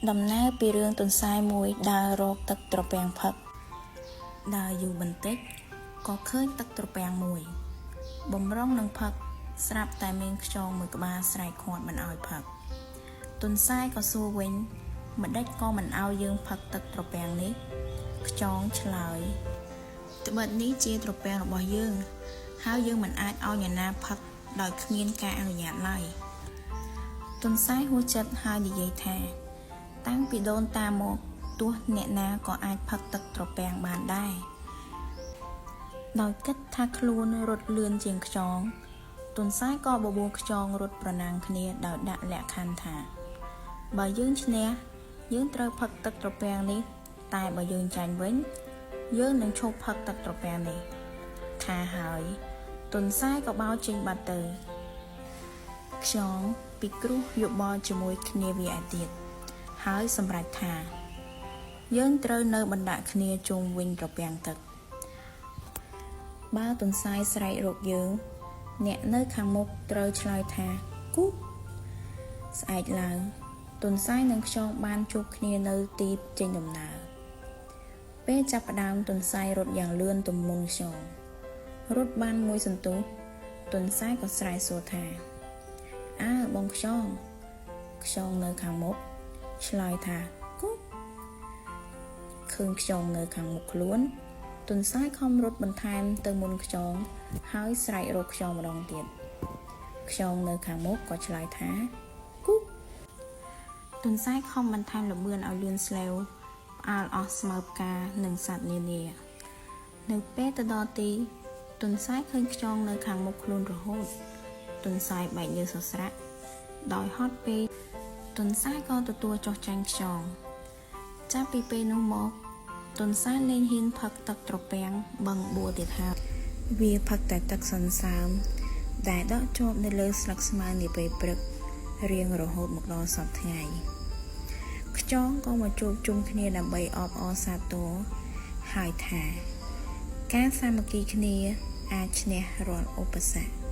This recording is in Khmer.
ដំណាលពីរឿងទន្សាយមួយដើររកទឹកត្រពាំងផឹក ដើរយូរបន្តិចក៏ឃើញទឹកត្រពាំងមួយ បម្រុងនឹងផឹកស្រាប់តែមានខ្យងមួយក្បាលស្រែកឃាត់មិនឲ្យផឹក ទន្សាយក៏សួរវិញម្តេចក៏មិនឲ្យយើងផឹកទឹកត្រពាំងនេះ ខ្យងឆ្លើយ ត្បិតនេះជាត្រពាំងរបស់យើង ហើយយើងមិនអាចឲ្យអ្នកណាផឹកដោយគ្មានការអនុញ្ញាតឡើយ ទន្សាយហួសចិត្តហើយនិយាយថា តាំងពីដូនតាមកទោះអ្នកណាក៏អាចផឹកទឹកត្រពាំងបានដែរ ដោយគិតថាខ្លួនរត់លឿនជាងខ្យង ទន្សាយក៏បបួលខ្យងរត់ប្រណាំងគ្នាដោយដាក់លក្ខខណ្ឌថា បើយើងឈ្នះយើងត្រូវផឹកទឹកត្រពាំងនេះ តែបើយើងចាញ់វិញ យើងនឹងឈប់ផឹកទឹកត្រពាំងនេះ ថាហើយ ទន្សាយក៏បោចេញបាត់ទៅ ខ្យងពិគ្រោះយោបល់ជាមួយគ្នាវាឯទៀត ហើយសម្រេចថា យើងត្រូវនៅបណ្ដាក់គ្នាជុំវិញត្រពាំងទឹក បើទន្សាយស្រែករកយើង អ្នកនៅខាងមុខត្រូវឆ្លើយថា គូ ស្អែកឡើង ទន្សាយនិងខ្យងបានជួបគ្នានៅទីចេញដំណើរ ពេលចាប់ផ្ដើមទន្សាយរត់យ៉ាងលឿនទំមុនខ្យង រត់បានមួយសន្ទុះ ទន្សាយក៏ស្រែកសួរថា អើបងខ្យង ខ្យងនៅខាងមុខឆ្លើយថា គូ ឃើញខ្យងនៅខាងមុខខ្លួន ទន្សាយខំរត់បន្ថែមទៅមុនខ្យង ហើយស្រែករកខ្យងម្ដងទៀត ខ្យងនៅខាងមុខក៏ឆ្លើយថា គូ ទន្សាយខំបន្ថែមល្បឿនឲ្យលឿនស្លេវ ផ្អើលអស់ស្មៅផ្កានិងសត្វនានា នៅពេលទៅដល់ទី ទន្សាយឃើញខ្យងនៅខាងមុខខ្លួនរហូត ទន្សាយបែកញើសសស្រាក់ ដោយហត់ពេក ទន្សាយក៏ទទួលចុះចាញ់ខ្យង ចាប់ពីពេលនោះមក ទន្សាយលែងហ៊ានផឹកទឹកត្រពាំងបឹងបួទៀតហើយ វាផឹកតែទឹកសន្សើមដែលដក់ជាប់នៅលើស្លឹកស្មៅនាពេលព្រឹករៀងរហូតមកដល់សព្វថ្ងៃ ខ្យងក៏មកជួបជុំគ្នាដើម្បីអបអរសាទរហើយថា ការសាមគ្គីគ្នាអាចឈ្នះរាល់ឧបសគ្គ។